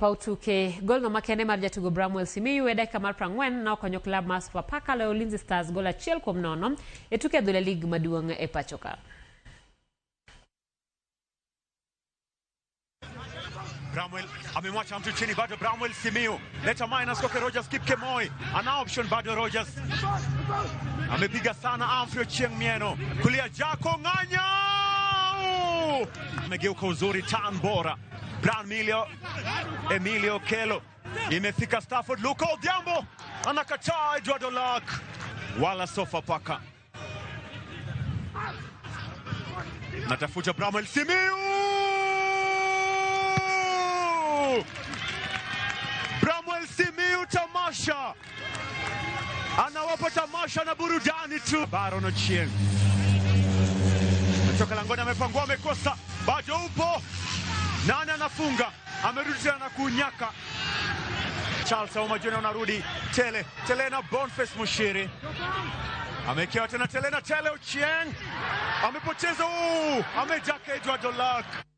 Paw tuke golno makende mar jatugo Bramwell Simiyu e dakika mar 40 nokonyo klab mar Sofapaka loyo Ulinzi Stars gol 1-0 e tuke adhula lig maduong' e pachoka. Bramwell amemwacha mtu chini, bado Bramwell Simiyu leta minus kwake Rogers Kipkemoi, ana option bado Rogers amepiga sana. Amfrio Chieng Mieno kulia, Jaco Ng'anya amegeuka uzuri, tan bora Bran Milio, Emilio Kelo imefika Stafford, Luka Odhiambo anakataa, Edward Olak wala Sofapaka natafuta Bramwell Simiyu. Bramwell Simiyu tamasha anawapa tamasha na burudani tu. Baron Ochieng toka langoni, amepangua, amekosa, bado upo nani anafunga, amerudi tena na kunyaka. Charles Auma Junior anarudi, Tele Tele na Boniface Mushiri amekewa tena, Tele na Tele Ochieng amepoteza, amejaka Edward Olak.